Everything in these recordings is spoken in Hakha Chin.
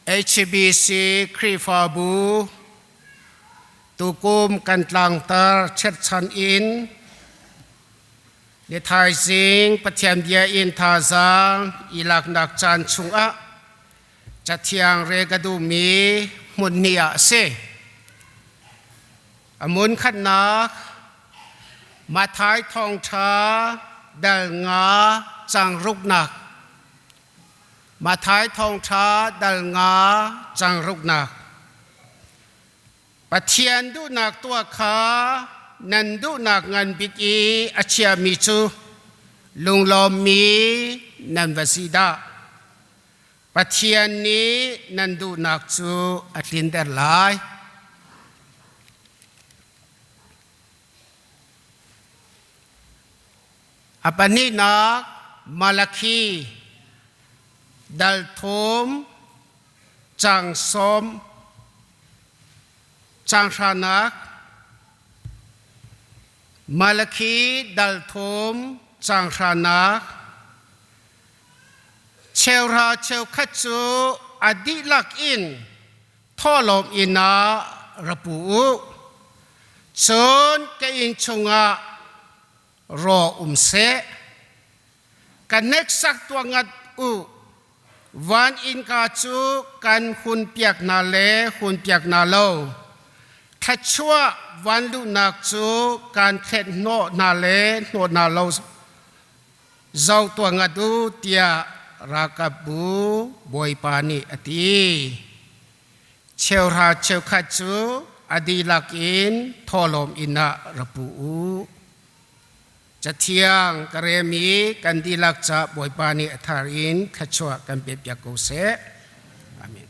HBC Khrihfabu tukum kan tlangtar cherhchan in ni thaizing Pathian bia in thazaang i laknak caan chungah Cathiang re ka duhmi hmun hnih ah a si. A mun khatnak Mathai thawngṭha dal nga cang ruknak Mathai thawngṭha dal nga cang ruknak Pathian duhnak tuah kha nan duhnak ngan bik i a chiami cu lunglawmmi nan va si dah. Pathian nih nan duhnak cu a tlinter lai. A pahnihnak Malakhi dal thum cang sawm cang hranak Malakhi dal thum cang hranak Cheuhra cheukhat cu a dihlak in thawhlawm inn ah ra pu u. Cun ka inn chungah raw um seh. Ka hneksak tuah ngat u. Van innka cu kan hunpiak hna le hunpiak hna lo. Thluachuah van luhnak cu kan thlet hnawh hna le hnawh hna lo. Zoh tuah ngat u tiah ralkapbu bawipa nih a ti. Cheuhra cheukhat cu a dihlak in thawhlawm inn ah ra pu u. Cathiang ka rem i kan dihlak ca Bawipa nih a thar in thluachuah kan pepiak ko seh. Amen.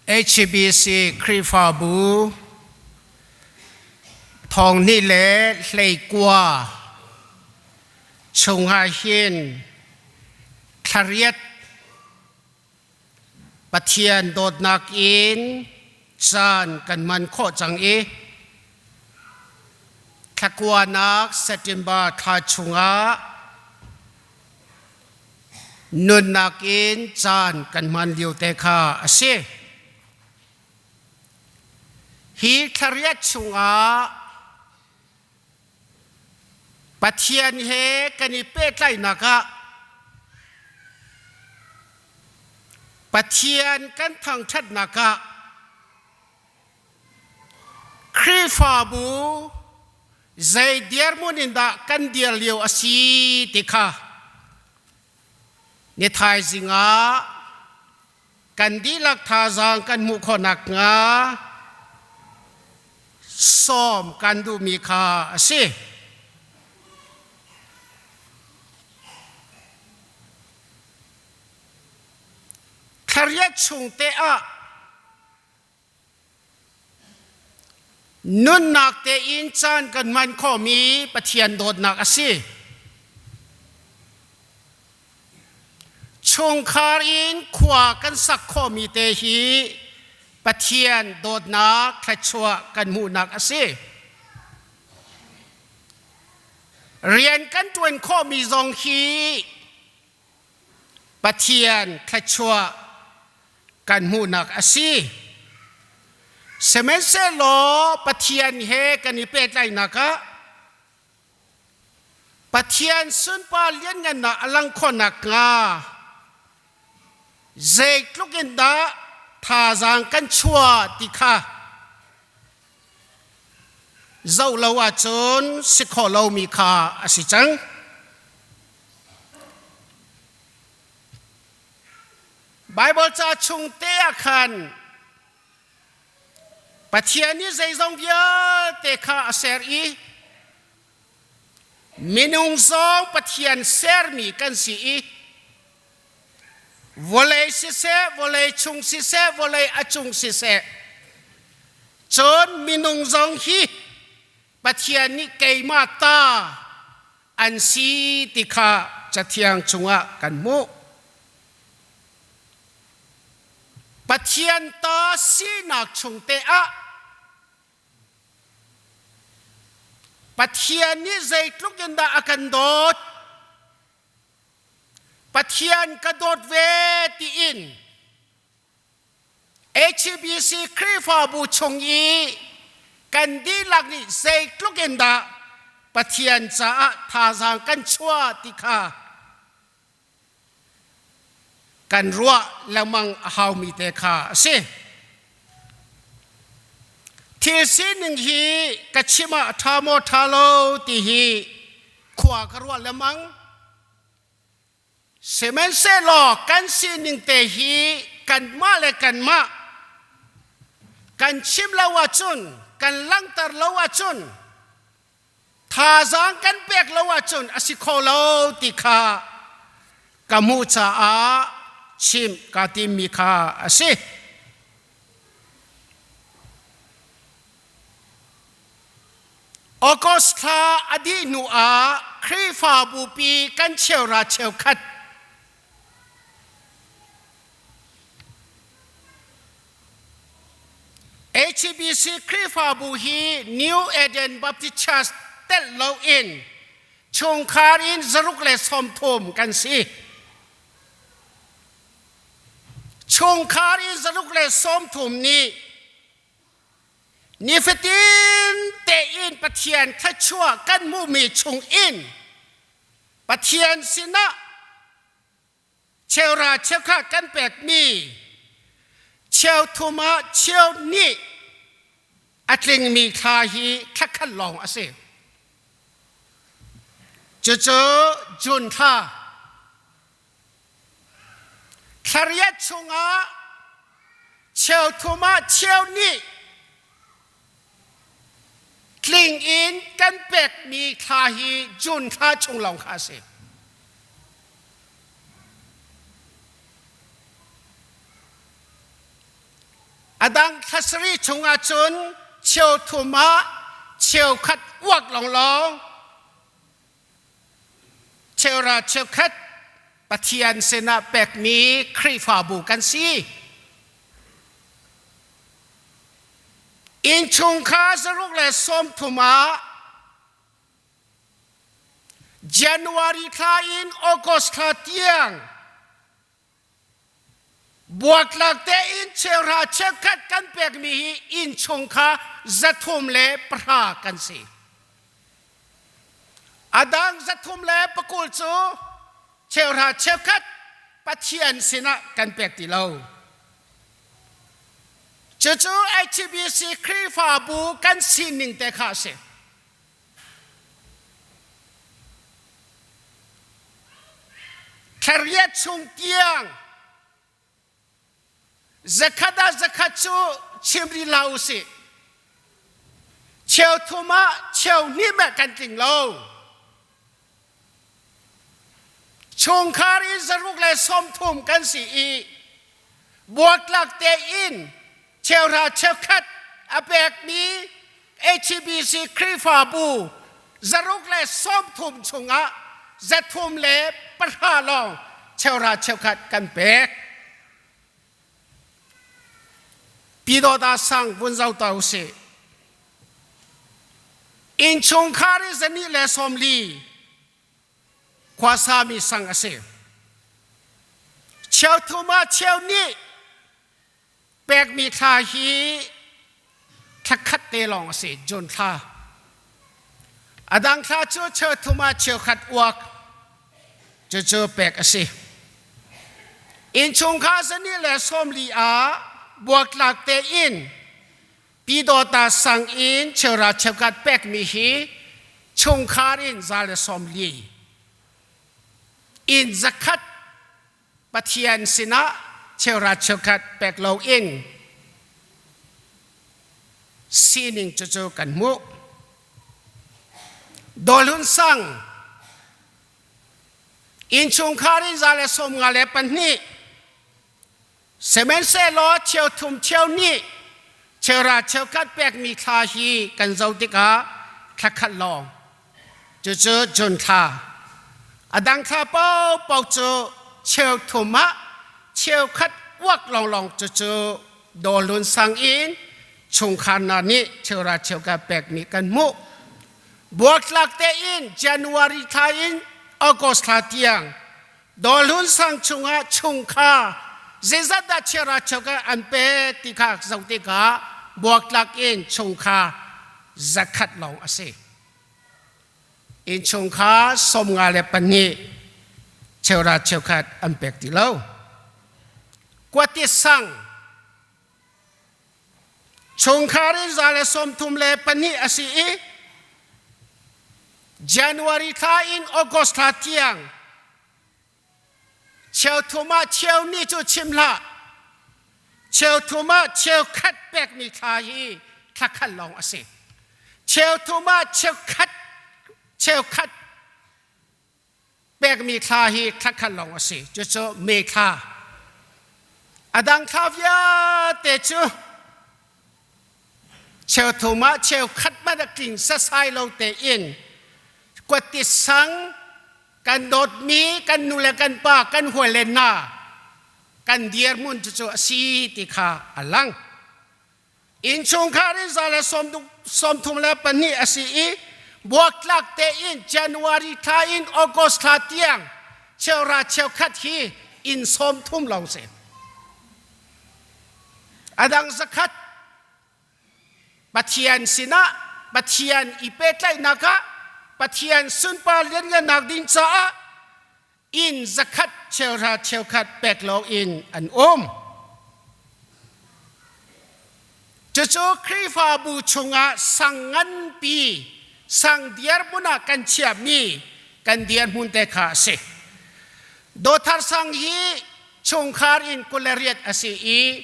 HBC Khrihfabu thong hnih le 19 chungah hin thlariat Pathian dawtnak in caan kan hman khawh cang i thlakuanak September thla chungah nunnak in caan kan hman lio te kha a si. Hi thlariat chungah Pathian he kan i pehtlaihnak ah Pathian kan thangṭhatnak ah Khrihfabu zei dirhmun in dah kan dir lio a si ti kha ni thaizing ah kan dihlak thazaang kan hmuh khawh nakhnga sawm kan duhmi kha a si. Thlariat chung te ah Nunnak tein caan kan hman khawhmi Pathian dawtnak a si. Chungkhar in khua kan sak khawhmi te hi Pathian dawtnak thluachuah kan hmuhnak a si. Rian kan ṭuan khawhmi zong hi Pathian thluachuah kan hmuhnak a si. Sihmanhsehlaw Pathian he kan i pehtlaihnak ah Pathian sunpar lianngannak a lang khawh nakhnga zeitluk in dah thazaang kan chuah ti kha zoh lo ahcun si khawh lomi kha a si cang. Baibal ca chung te ah khan Pathian nih zeizong vialte kha a ser i minung zong Pathian sermi kan si i vawlei siseh, vawlei chung siseh, vawlei a cung siseh, cun minung zong hi Pathian nih keimah ta an si ti kha Cathiang chungah kan hmuh. Pathian ta sinak chung te ah Pathian nih zeitluk in dah a kan dawt Pathian ka dawt ve tiin HBC Khrihfabu chung i kan dihlak nih zeitluk in dah Pathian caah thazaang kan chuah ti kha kan ruah lengmang a haumi te kha a si. Thil sining hi ka chim ah a ṭha maw ṭha lo ti hi khua ka ruah lengmang. Sihmanhsehlaw kan sining te hi kanmah le kanmah kan chim lo ahcun, kan langhter lo ahcun, thazaang kan pek lo ahcun a si kho lo ti kha ka hmuh caah chimh kaa timmi kha a si. August thla a dih hnu ah Khrihfabu pi kan cheura cheukhat HBC Khrihfabu hi New Eden Baptist Church telh loin chungkhar in 130 kan si. Chungkhar in 130 nih Nifatin tein Pathian thluachuah kan hmuhmi chungin Pathian sinah cheura cheukhat kan pekmi cheuthum ah cheu nih a tlingmi thla hi thla khat lawng a si. Cucu June thla Thlariat chungah cheuthum ah cheu nih tling in kan pekmi thla hi June thla chung lawng kha a si. A dang thla sarih chungah cun cheu thum ah cheu khat uak lawnglawng cheuhra cheukhat Pathian sinah pekmi Khrihfabu kan si. Innchungkhar 130 ah January thla in August thla tiang Buatlak tein cheuhra cheukhat kan pekmi hi innchung kha 310 kan si. A dang 320 cu cheuhra cheukhat Pathian sinah kan pek ti lo. Cucu HBC Khrihfabu kan sining te kha a si. Thla chung tiang zakhat ah zakhat cu chim rih hlah u sih. Cheu thum ah cheu hnih meh kan tling lo. Chungkhar in 130 kan si i buatlak tein cheuhra cheukhat a pekmi HBC Khrihfabu 130 chungah 310 lawng cheuhra cheukhat kan pek. Pyidawta sang vun zau ta usih. Innchungkhar i 240 khuasami sang a si. Cheu thum ah cheu nih pekmi thla hi thla khat te lawng a si, June thla. A dang thla cu cheu thum ah cheu khat uak cucu pek a si. Innchungkhar 240 ah buaktlak tein Pyidawta sang in cheuhra cheukhat pekmi hi chungkhar in 140 in 100 Pathian sinah cheuhra cheukhat pek loin sining cucu kan hmuh. Dawlhun sang innchungkhar in 152 Sihmanhsehlaw cheu thum cheu nih cheuhra cheukhat pekmi thla hi kan zoh tikah thla khat lawng cucu June thla a dang thla paohpaoh cu cheu thum ah cheukhat uak lawnglawng cucu dawlun sang in chungkhar hna nih cheuhra cheukhat pekmi kan hmuh. Buaktlak tein January thla in August thla tiang Dawlhun sang chungah chungkhar zeizat dah chiara chok an pek ti kha zoh tikah buaktlak in chungkhar 100 lawng a si. Innchungkhar 52 cheura cheukhat an pek ti lo. Kuatit sang chungkhar in 132 a si i January thla in August thla tiang cheu thum ah cheu ni cu chim hlah cheu thum ah cheu khat pekmi thla hi thla khat lawng a si cheu thum ah cheu khat cheu khat pekmi thla hi thla khat lawng a si cucu May thla a dang thla vialte cu cheu thum ah cheu khat hmanh a tling sasai lo tein kuatti sang kan dawtmi kan nu le kan pa kan hual le hna kan dirhmun cucu a si ti kha a lang Innchungkhar in 132 a si i buaktlak tein January thla in August thla tiang cheuhra cheukhat hi inn 30 lawng si. A dang 100 Pathian sinah Pathian i pehtlaihnak ah Pathian sunpar lianngannak ding caah inn 100 cheuhra cheukhat pek loin an um. Cucu Khrihfabu chungah sang nganpi, sang dirhmun ah kan chiahmi kan dirhmun te kha a si. Dawthar sang hi chungkhar in 28 a si i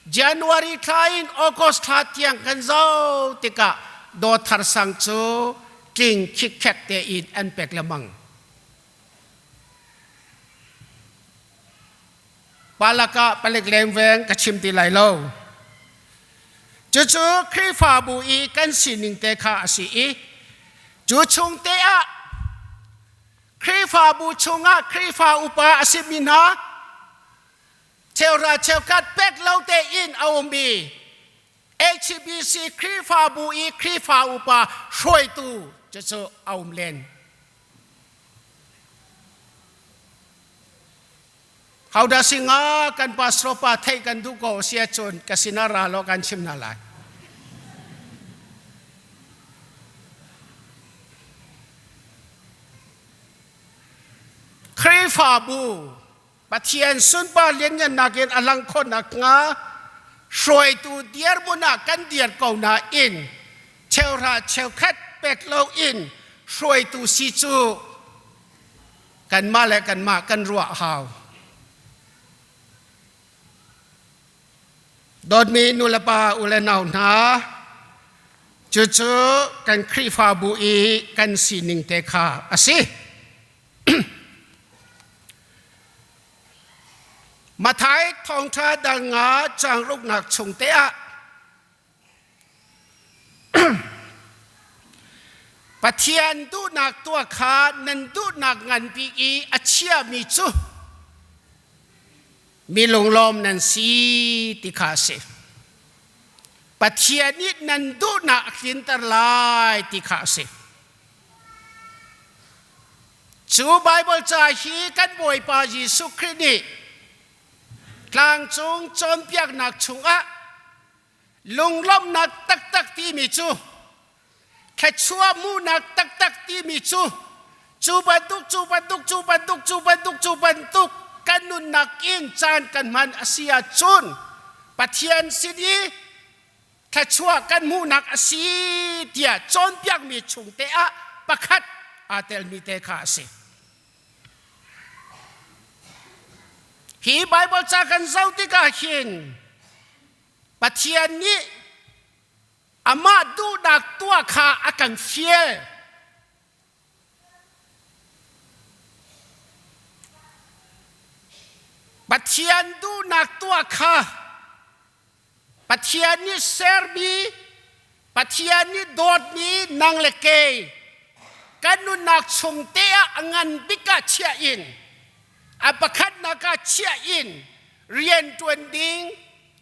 January thla in August thla tiang kan zoh tikah Dawthar sang cu tling khikkek tein an pek lengmang. Pa lakah palik lengveng ka chim ti lai lo. Cucu Khrihfabu i kan sining te kha a si i cu chung te ah Khrihfabu chungah Khrihfa upa a simi hna cheuhra cheukhat pek lo tein a ummi HBC Khrihfabu i Khrihfa upa hruaitu cucu a um len. Hodah singa kan pastor pa theih kan duh ko si ahcun ka sinah ra law kan chim hna lai. Khrihfabu Pathian sunpar lianngannak in a lang khawhnak hnga hruaitu dirhmun ah kan dir ko nain cheuhra cheukhat pek loin hruaitu si cu kanmah le kanmah kan ruah hau. Dawtmi nulepa u le nau hna, cucu kan Khrihfabu i kan sining te kha a si. Mathai thawngṭha dal nga caang ruknak chung te ah Pathian duhnak tuah kha nan duhnak nganpi i a chiami cu mi lunglawm nan si ti kha a si. Pathian nih nan duhnak a tlinter lai ti kha a si. Cu Baibal ca hi kan Bawipa Jesuh Khrih nih tlangcung cawnpiaknak chungah lunglawmhnak taktak timi cu thluachuah hmuhnak taktak timi cu cu bantuk cu bantuk cu bantuk cu bantuk cu bantuk kan nunnak in caan kan hman a si ahcun Pathian sin i thluachuah kan hmuhnak a si tiah cawnpiakmi chung te ah pakhat aa telmi te kha a si. Hi Baibal ca kan zoh tikah hin Pathian nih amah duhnak tuah kha a kan fial. Pathian duhnak tuah kha Pathian nih sermi, Pathian nih dawtmi nang le kei kan nunnak chung te ah a ngan bik ah chiah in a pakhatnak ah chiah in rian ṭuan ding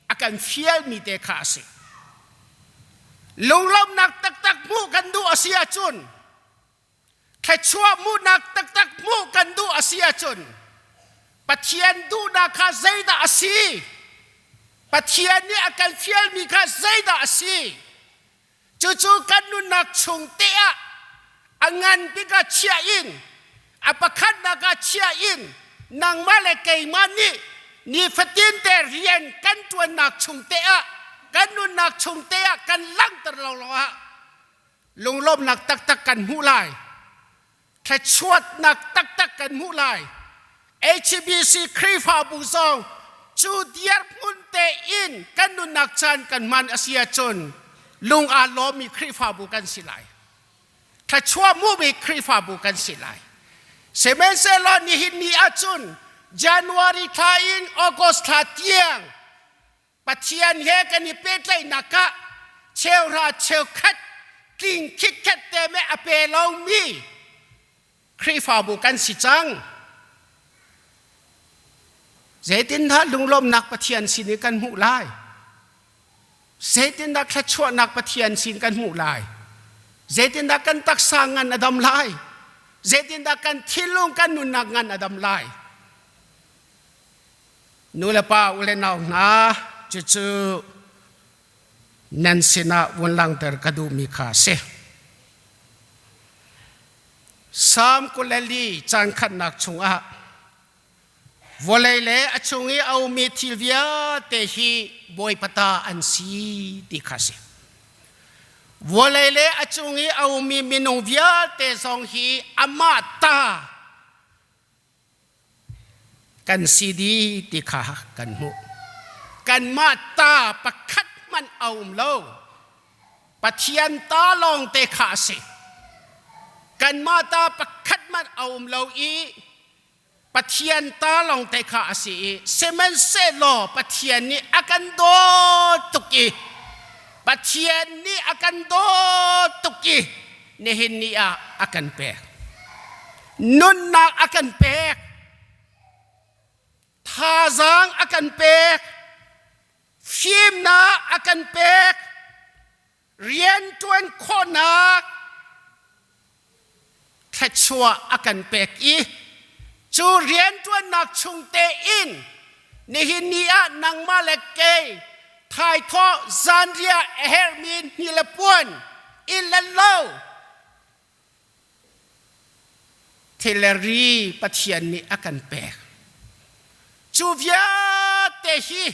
a kan fialmi te kha a si. Lunglawmhnak taktak hmuh kan duh a si ahcun thluachuah hmuhnak taktak hmuh kan duh a si ahcun Pathian duhnak kha zeidah a si? Pathian nih a kan fialmi kha zeidah a si? Cucu kan nunnak chung te ah a ngan bik ah chiah in a pakhatnak ah chiah in nangmah le keimah nih nifatin te rian kan ṭuannak chung te ah kan nunnak chung te ah kan langhter lo lawngah lunglawmhnak taktak kan hmuh lai thluachuatnak taktak kan hmuh lai HBC Khrihfabu zong cu dirhmun tein kan nunnak caan kan hman a si ahcun lung aa lawmmi Khrihfabu kan si lai thluachuah hmuhmi Khrihfabu kan si lai sihmanhsehlaw nihin ni ahcun January thla in August thla tiang Pathian he kan i pehtlaihnak ah cheuhra cheukhat tling khitkhet te me a pe lomi Khrihfabu kan si cang. Zeitindah lunglawmnak Pathian sin i kan hmuh lai? Zeitindah thluachuahnak Pathian sin kan hmuh lai? Zeitindah kan taksa ngan a dam lai? Zeitindah kan thinlung kan nunnak ngan a dam lai? Nu le pa u le nau hna cucu nan sinah vun langhter ka duhmi kha a si. Salm 24 caan khatnak chungah vawlei le a chung i a ummi thil vialte hi Bawipa ta an si ti kha a si. Vawlei le a cung i a ummi minung vialte zong hi amah ta Kan si dih ti kha kan hmuh. Kanmah ta pakhat hmanh a um lo. Pathian ta lawngte kha a si. Kanmah ta pakhat hmanh a um lo i Pathian ta lawngte kha a si i sihmanhsehlaw Pathian nih a kan dawt tuk i Pathian nih a kan dawt tuk i nihin ni ah a kan pek. Nunnak a kan pek. Thazaang a kan pek. Fimnak a kan pek. Rianṭuan khawhnak thluachuah a kan pek i cu rianṭuannak chung tein nihin ni ah nangmah le kei thaithawh zanriah a herhmi hni le puan inn le lo thil le ri Pathian nih a kan pek. Cu vialte hi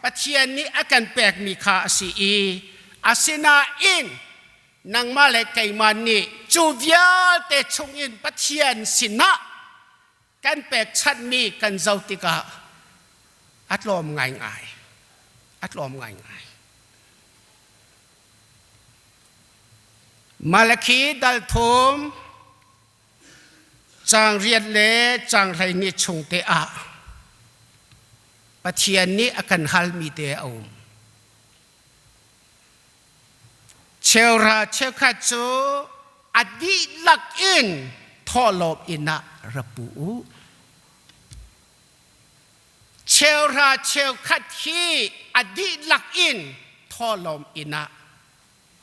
Pathian nih a kan pekmi kha a si i asinain nangmah le keimah nih cu vialte chungin Pathian sinah kan pekchanhmi kan zoh tikah a tlawm ngaingai. A tlawm ngaingai. Malakhi dal thum Caang riat le caang 12 chung te ah Pathian nih a kan halmi te a um. Cheuhra cheukhat cu a dihlak in thawhlawm inn ah ra pu u. Cheuhra cheukhat hi a dihlak in thawhlawm inn ah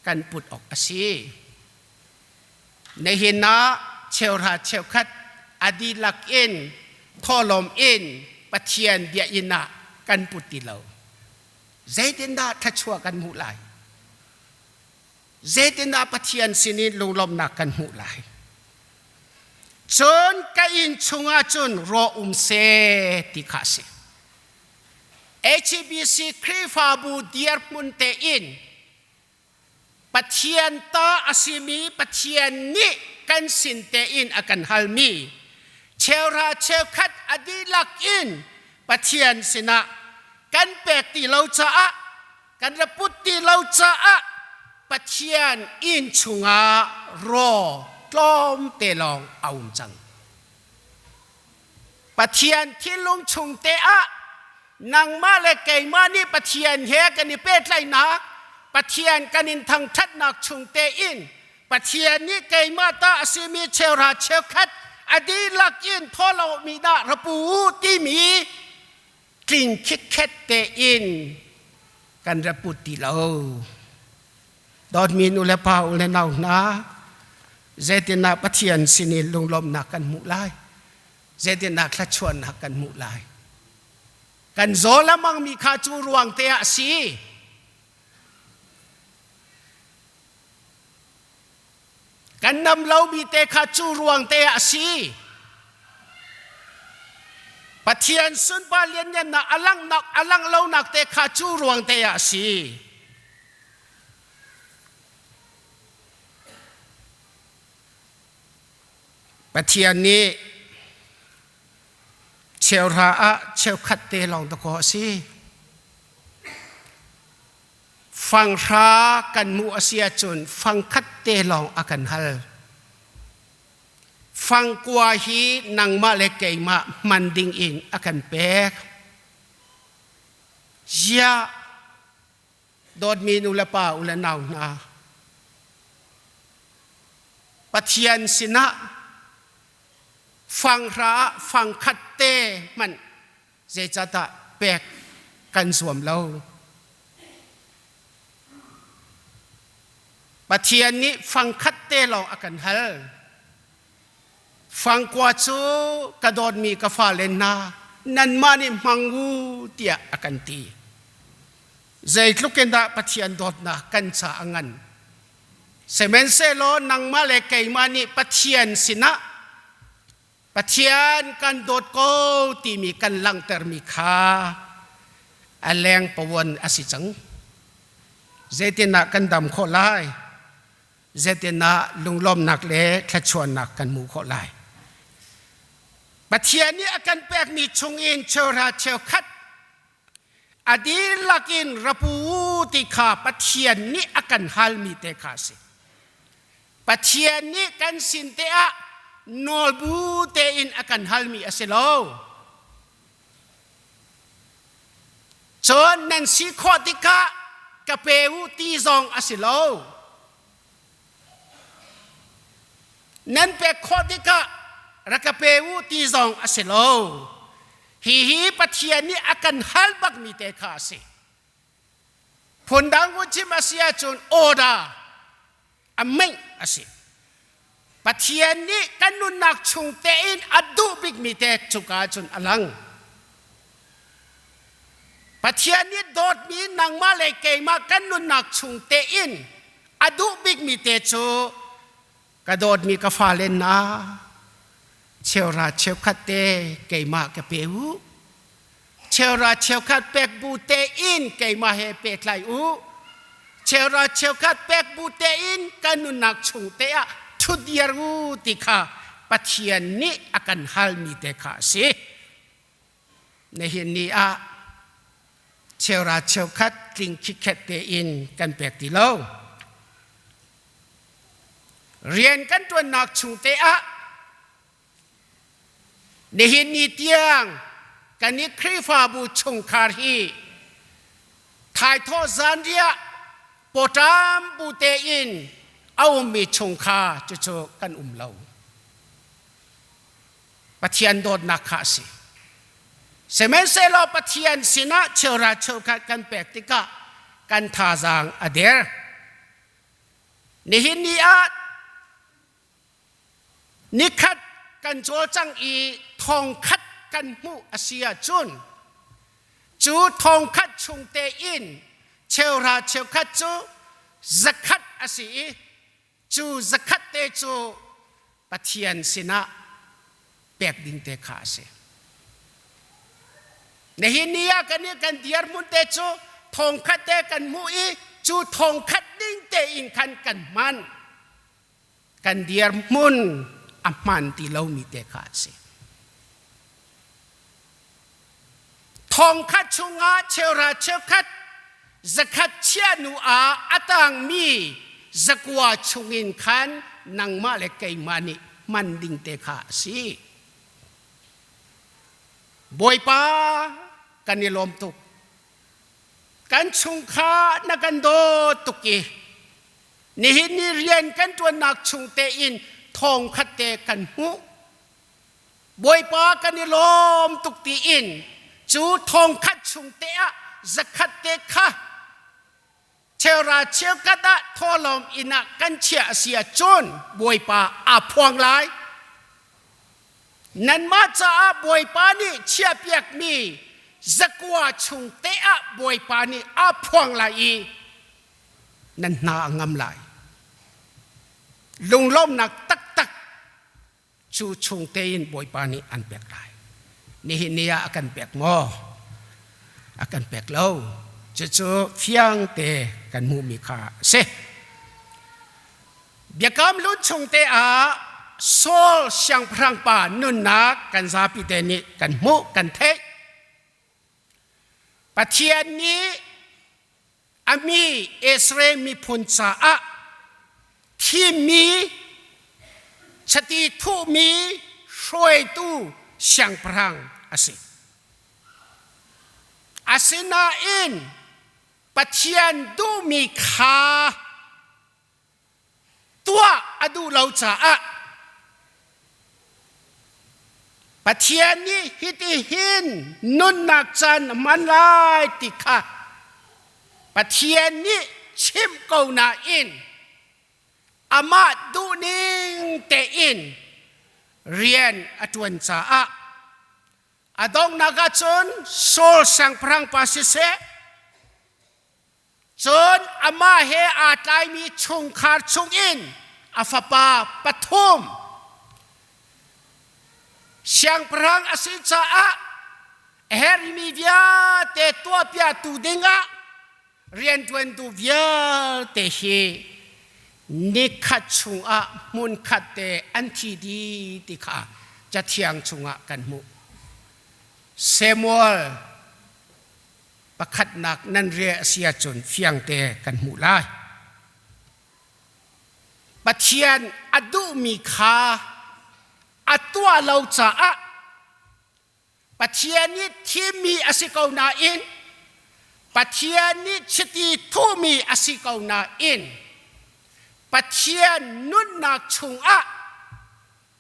kan put awk a si. Nihin ah cheuhra cheukhat a dihlak in thawhlawm in Pathian biakinn ah kan put ti lo. Zeitindah thluachuah kan hmuh lai? Zeitindah Pathian sinin lunglawmhnak kan hmuh lai? Cun ka inn chungah cun raw um seh ti kha a si. HBC Khrihfabu dirhmun tein Pathian ta a simi Pathian nih kan sin tein a kan halmi cheuhra cheukhat a dihlak in Pathian sinah kan pek ti lo caah kan ra put ti lo caah Pathian inn chungah raw tlawmte lawng a um cang. Pathian thinlung chung te ah nangmah le keimah nih Pathian he kan i pehtlaihnak Pathian kan in thangṭhatnak chung tein Pathian nih keimah ta a simi cheuhra cheukhat a dihlak in thawhlomi dah ra pu u timi tling khitkhet tein kan ra put ti lo. Dawtmi nu le pa u le nau hna, zeitindah Pathian sin in lunglawmhnak kan hmuh lai? Zeitindah thluachuahnak kan hmuh lai? Kan zaw lamangmi kha cu ruang te ah a si. Kan nam lomi te kha cu ruang te ah a si. Pathian sunpar lianngannak a langhnak a langh lonak te kha cu ruang te ah a si. Pathian nih cheuhra ah cheukhat te lawng dakaw a si. Fanghra kan hmuh a si ahcun fangkhat te lawng a kan hal. Fangkua hi nangmah le keimah hman ding in a kan pek. Ziah dawtmi nu le pa u le nau hna, Pathian sinah fanghra ah fangkhat te hmanh zeicahdah pek kan zuam lo? Pathian nih fangkhat te lawng a kan hal. Fangkua cu ka dawtmi ka fale hna, nanmah nih hmang u tiah a kan ti. Zeitluk in dah Pathian dawtnak kan ca a ngan. Sihmanhsehlaw nangmah le keimah nih Pathian sinah Pathian kan dawt ko timi kan langhtermi kha a leng pawan a si cang. Zeitindah kan dam khawh lai? Zeitindah lunglawmnak le thluachuahnak kan hmuh khawh lai? Pathian nih a kan pekmi chungin cheuhra cheukhat a dihlak in rapu ti kha Pathian nih a kan halmi te kha a si. Pathian nih kan sin te ah nawlbu tein a kan halmi a si lo. Cun nan si khawh tikah. ka pe u ti zong a si lo. Nan pek khawh tikah rak ka pe u ti zong a si lo. Hihi Pathian nih a kan hal bakmi te kha a si. Phundang u chim a si ahcun order a meih a si. Pathian nih kan nunnak chung tein a duh bikmi te cuka cun a lang. Pathian nih dawtmi nangmah le keimah kan nunnak chung tein a duh bikmi te cu ka dawtmi ka fale na cheura cheukhat te keimah ka pe u. Cheura cheukhat pek bu tein keimah he pehtlai u. Cheura cheukhat pek bu tein kan nunnak chung te ah ṭhutdiar u ti kha Pathian nih a kan halmi te kha a si. Nihin ni ah cheura cheukhat tling khitkhet tein kan pek ti lo. Rian kan ṭuannak chung te ah Nihin ni tiang kan i Khrihfabu chungkhar hi thaithawh zanriah pawṭam bu tein a ummi chungkhar cucu kan um lo. Pathian dawtnak kha a si. Sihmanhsehlaw Pathian sinah cheuhra cheukhat kan pek tikah kan thazaang a der. Nihin ni ah Nikhat kan cawlcang i thongkhat kan hmuh a si ahcun cu thongkhat chung tein cheuhra cheukhat cu zakhat a si i cu zakhat te cu Pathian sinah pek ding te kha a si. Nihin ni ah kan i kan dirhmun te cu thongkhat te kan hmuh i cu thongkhat ding tein khan kan hman. Kan dirhmun a hmaan ti lomi te kha a si. Thongkhat chungah cheuhra cheukhat zakhat chiah nu ah a tangmi zakua chungin khan nangmah le keimah nih hman ding te kha a si. Bawipa kan i lawm tuk. Kan chungkhar na kan dawt tuk i Nihin ni rian kan ṭuannak chung tein thawng khat te kan hmuh. Bawipa kan i lawm tuk tiin cu thawng khat chung te ah zakhat te kha cheuhra cheukhat ah thawhlawm inn ah kan chiah a si ahcun Bawipa aa phuang lai. Nanmah caah Bawipa nih chiahpiakmi zakua chung te ah Bawipa nih aa phuang lai i nan hna a ngam lai. Lunglawmhnak taktak cu chung tein Bawipa nih an pek lai. Nihin ni ah a kan pek maw? A kan pek lo. Cucu fiang te kan hmuhmi kha a si. Biakam hlun chung te ah Saul siangpahrang pa nunnak kan zapi te nih kan hmuh, kan theih. Pathian nih A mi Israel miphun caah thimmi chiti thuhmi hruaitu siangpahrang a si. Asinain Pathian duhmi kha tuah a duh lo caah Pathian nih hitihin nunnak caan a hman lai ti kha Pathian nih chimh ko nain amah duhning tein rian a ṭuan caah a donghnak ahcun Saul siangpahrang pa siseh Cun amah he aa tlaimi chungkhar chungin a fapa pathum siangpahrang a si caah a herhmi vialte tuahpiaktu dingah rianṭuantu vialte hi nikhat chungah hmunkhat te an thi dih ti kha Cathiang chungah kan hmuh. Samuel pakhatnak nan riah a si ahcun fiangte kan hmuh lai. Pathian a duhmi kha a tuah lo caah Pathian nih thimmi a si ko nain Pathian nih chiti thuhmi a si ko nain Pathian nunnak chungah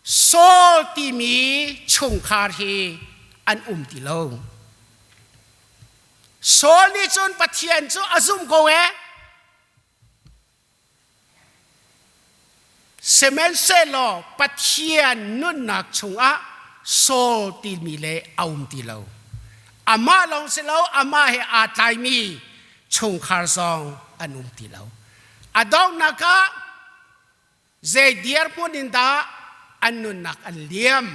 Saul timi chungkhar hi an um ti lo. Saul nih cun Pathian cu a zumh ko ee. Sihmanhsehlaw Pathian nunnak chungah Saul timi le a um ti lo. Amah lawng si lo, amah he aa tlaimi chungkhar zong an um ti lo. A donghnak ah zei dirhmun in dah an nunnak an liam?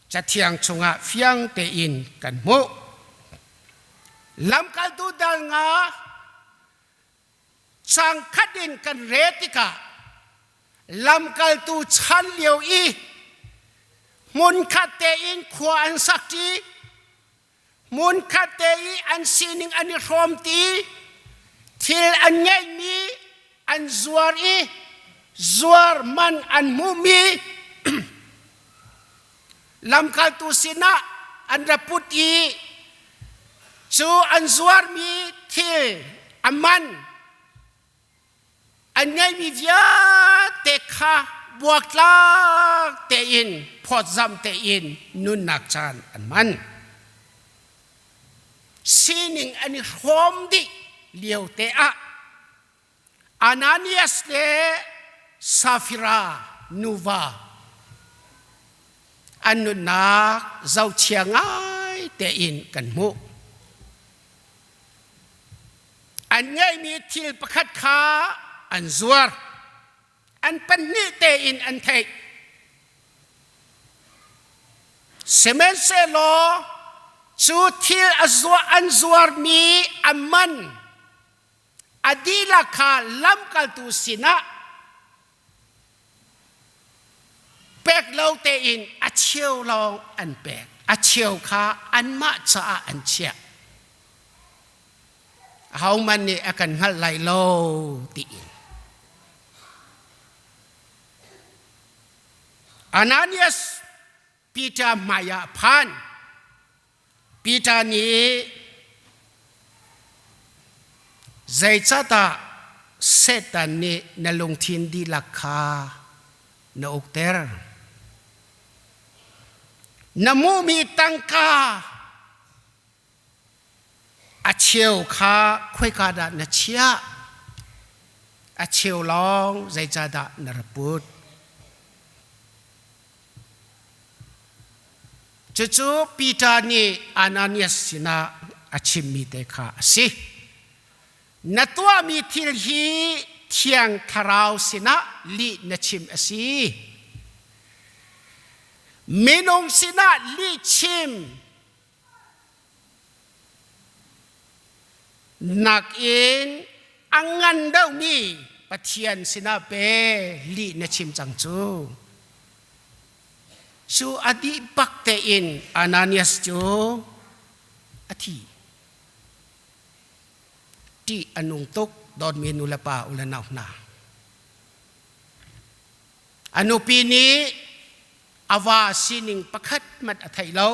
Cathiang chungah fiang tein kan hmuh. Lamkaltu dal nga Cangkhat in kan re tikah lamkaltu chan lio i hmunkhat tein khua an sakṭi, hmunkhat te i an sining an i hrawmti, thil an ngeihmi an zuar i zuar man an hmuhmi lamkaltu sinah an ra put i cu an zuarmi thil a man an ngeihmi vialte kha buaktlak tein phawtzamh tein nunnak caan an hman. Sining an i hrawm dih lio te ah Ananias le Safira nuva an nunnak zohchia ngai tein kan hmuh. An ngeihmi thil pakhat kha an zuar. An pahnih tein an theih. Sihmanhsehlaw cu thil a zuah an zuarmi a man a dihlak kha lamkaltu sinah pek lo tein a cheu lawng an pek. A cheu kha anmah caah an chiah. Ahohmanh nih a kan hngalh lai lo tiin. Ananias Peter hmaiah a phan. Peter nih zeicahdah Satan nih na lungthin dihlak kha na ukter? Na hmuhmi tangka a cheu kha khoika dah na chiah? A cheu lawng zeicahdah na ra put? Cucu Peter nih Ananias sinah a chimmi te kha a si. Na tuahmi thil hi Thiang Thlarau sinah lih na chim a si. Minung sinah lih chim nakin a ngan deuhmi Pathian sinah pe lih na chim cang cu. Cu a dih bak tein Ananias cu a thi. Ṭih a nung tuk dawtmi nu le pa u le nau hna. A nupi nih a va sining pakhat hmanh a theih lo.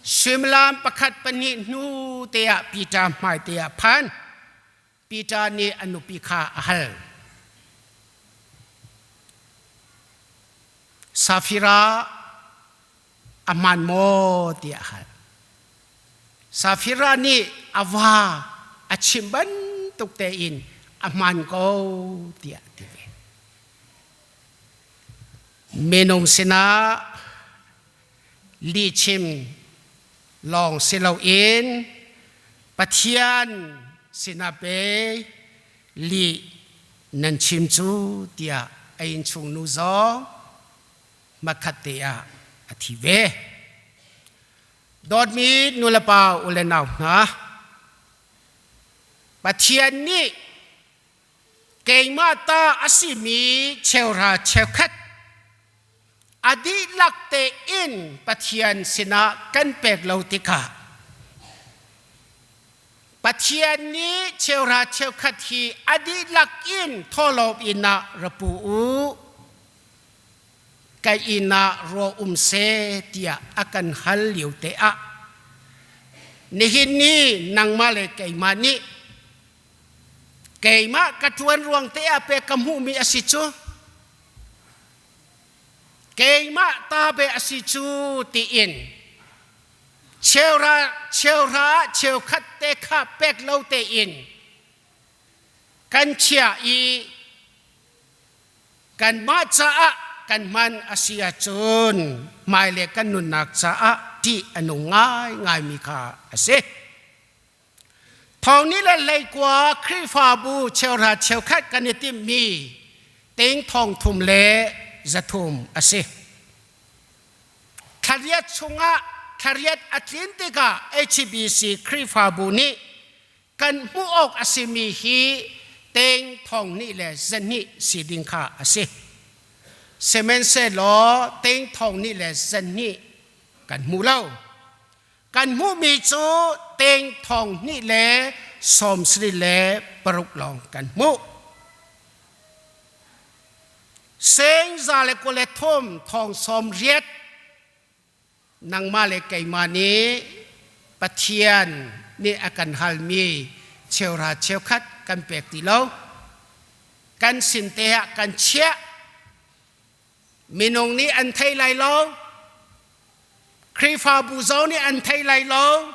Suimilam pakhat pahnih hnu te ah Peter hmai te ah phan. Peter nih a nupi kha a hal. Safira a hmaan maw tiah a hal. Safira nih a va a chim bantuk tein a hmaan ko tiah a ti ve. Minung sinah lihchim lawng si loin Pathian sinah pe lih nan chim cu tiah a innchung nu zong hmakhat te ah a thi ve. Dawtmi nulepa u le nau hna, Pathian nih keimah ta a simi cheuhra cheukhat a dihlak tein Pathian sinah kan pek lo tikah Pathian nih cheuhra cheukhat hi a dihlak in thawhlawm inn ah ra pu u ka inn ah rua um seh tiah a kan hal lio te ah. Nihin ni nangmah le keimah nih keimah ka ṭuan ruang te ah pe ka hmuhmi a si cu keimah ta be a si cu tiin cheuhra cheuhra ah cheukhat te kha pek lo tein kan chiah i kanmah caah kan hman a si ahcun hmailei kan nunnak caah ṭih a nung ngaingaimi kha a si. Thawng ni le hleikua Khrihfabu cheuhra cheukhat kan i timhmi ting thong thum le 300 a si. Thlariat chungah thlariat a tlin tikah HBC Khrihfabu nih kan hmuh awk a simi hi teng thong hnih le 200 si ding kha a si. Sihmanhsehlaw teng thong hnih le 200 kan hmu lo. Kan hmuhmi cu teng thong hnih le 76 lawng kan hmuh. Seng 123 thong 80 nangmah le keimah nih Pathian nih a kan halmi cheuhra cheukhat kan pek ti lo. Kan sin te ah kan chiah. Minung nih an thei lai lo. Khrihfabu zong nih an thei lai lo.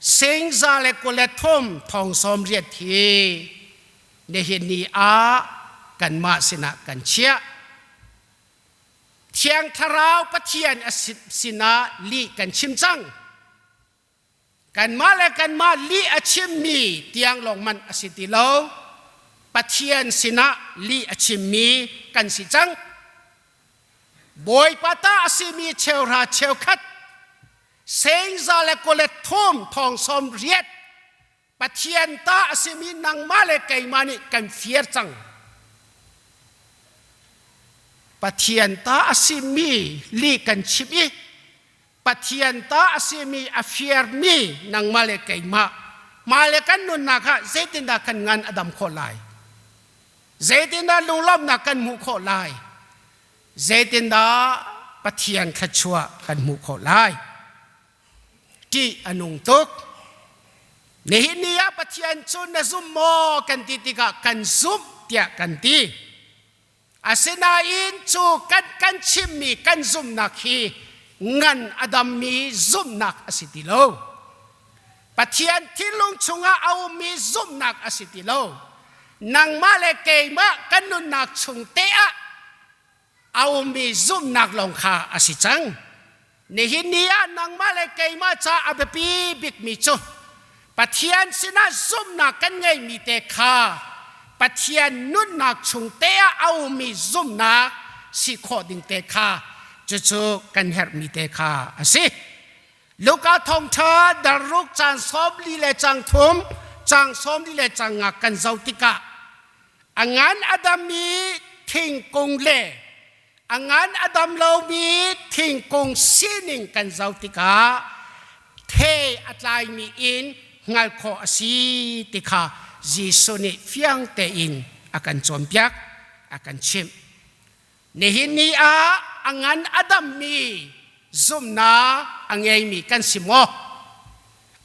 Sing 123 thong 80 hi nihin ni ah kanmah sinah kan chiah. Thiang Thlarau Pathian a sinah lih kan chim cang. Kanmah le kanmah lih a chimmi tiang lawng man a si ti lo. Pathian sinah lih a chimmi kan si cang. Bawipa ta a simi cheuhra cheukhat seng 123 thong 80 Pathian ta a simi nangmah le keimah nih kan fir cang. Pathian ta a simi lih kan chim i Pathian ta a simi a firmi nangmah le keimah mah le kan nunnak ah zeitindah kan ngan a dam khawh lai? Zeitindah lunglawmhnak kan hmuh khawh lai? Zeitindah Pathian thluachuah kan hmuh khawh lai? Ṭih a nung tuk. Nihin ni ah Pathian cu na zum maw kan ti tikah kan zumh tiah kan ti. Asinain cu kan kan chimmi kan zumhnak hi ngan a dammi zumhnak a si ti lo. Pathian thinlung chungah a ummi zumhnak a si ti lo. Nangmah le keimah kan nunnak chung te ah a ummi zumhnak lawng kha a si cang. Nihin ni ah nangmah le keimah ca a biapi bikmi cu Pathian sinah zumhnak kan ngeimi te kha Pathian nunnak chung te ah a ummi zumhnak si khawh ding te kha cucu kan herhmi te kha a si. Luka thawngṭha darruk caan 40 le cang thum cang 40 le cang nga kan zoh tikah A ngan a dam i thingkung le a ngan a dam lomi thingkung sining kan zoh tikah the a tlaimi in hngalh khawh a si ti kha Jesuh nih fiang tein a kan cawnpiak, a kan chimh. Nihin ni ah a ngan a dammi zumhnak a ngeimi kan si maw?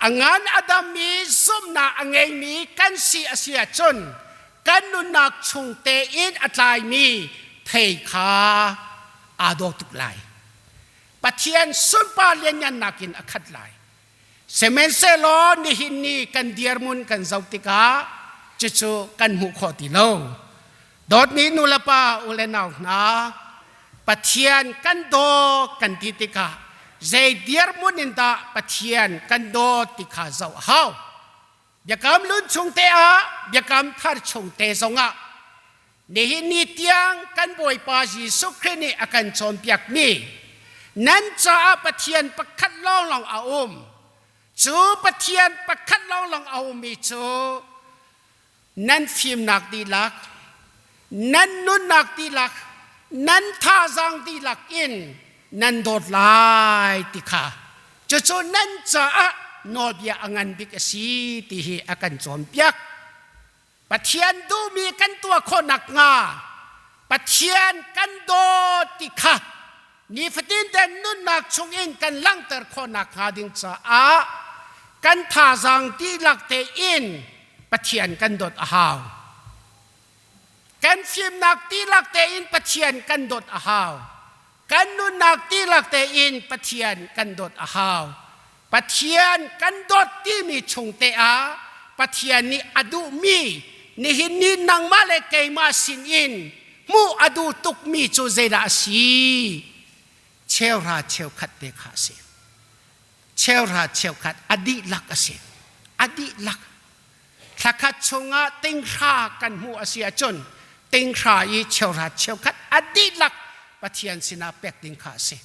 A ngan a dammi zumhnak a ngeimi kan si a si ahcun kan nunnak chung tein a tlaimi thei kha aa dawh tuk lai. Pathian sunpar lianngannak in a khat lai. Sihmanhsehlaw nihin ni kan dirhmun kan zoh tikah cucu kan hmuh khawh ti lo. Dawtmi nulepa u le nau hna, Pathian kan daw kan ti tikah zei dirhmun in dah Pathian kan dawt ti kha zoh a hau. Biakam lun chung te ah, biakam thar chung te zongah nihin ni tiang kan Bawipa Jesuh Khrih nih a kan cawnpiakmi nan caah Pathian pakhat lawnglawng a um. Cu Pathian pakhat lawnglawng a ummi cu nan fimnak dihlak, nan nunnak dihlak, nan thazaang dihlak in nan dawt lai ti kha cucu nan caah nawlbia a ngan bik a si ti hi a kan cawnpiak. Pathian duhmi kan tuah khawh nakhnga Pathian kan dawt ti kha Nifatin te nunnak chungin kan langhter khawhnak hnga ding caah kan thazaang dihlak tein Pathian kan dawt a hau. Kan fimnak dihlak tein Pathian kan dawt a hau. Kan nunnak dihlak tein Pathian kan dawt a hau. Pathian kan dawt timi chung te ah Pathian nih a duhmi nihin ni nangmah le keimah sin in hmuh a duh tukmi cu zeidah a si? Cheuhra cheukhat te kha a si. Cheuhra cheukhat a dihlak a si. A dihlak. Thlakhat chungah tinghra kan hmuh a si ahcun tinghra i cheuhra cheukhat a dihlak Pathian sinah pek ding kha a si.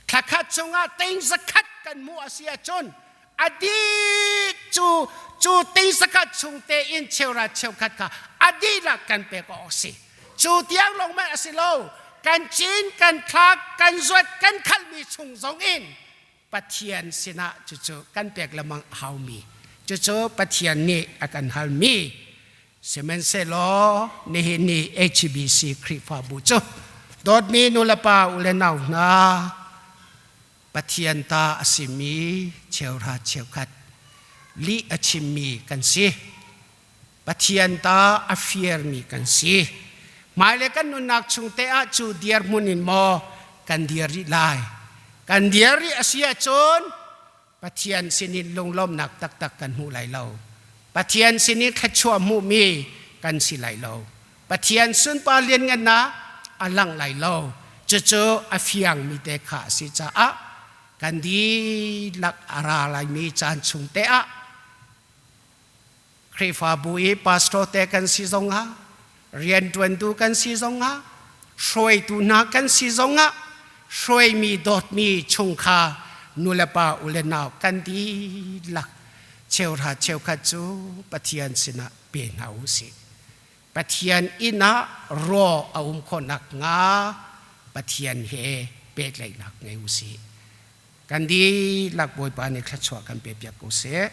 Thlakhat chungah ting zakhat kan hmuh a si ahcun a dih cu cu ting zakhat chung tein cheuhra cheukhat kha a dihlak kan pek awk a si. Cu tiang lawng hmanh a si lo. Kan cin, kan thlak, kan zuat, kan khalhmi chung zong in Pathian sinah cucu kan pek lengmang a haumi. Cucu Pathian nih a kan halmi. Sihmanhsehlaw nihin ni HBC Khrihfabu cu dawtmi nulepa u le nau hna Pathian ta a simi cheuhra cheukhat lih a chimmi kan si. Pathian ta a firmi kan si. Hmailei kan nunnak chung te ah cu dirhmun in maw kan dir rih lai. Kan dir rih a si ahcun Pathian sinin lunglawmhnak taktak kan hmu lai lo. Pathian sinin thluachuah hmuhmi kan si lai lo. Pathian sunpar lianngannak a lang lai lo. Cucu a fiangmi te kha a si caah kan dihlak a ra laimi caan chung te ah Khrihfabu i pastor te kan si zongah rianṭuantu kan si zongah hruaitu hna kan si zongah hruaimi dawtmi chungkhar nulepa u le nau kan dihlak cheuhra cheukhat cu Pathian sinah pe hna u sih. Pathian inn ah raw a um khawh nakhnga Pathian he pehtlaihnak ngei u sih. Kan dihlak Bawipa nih thluachuah kan pe piak ko seh.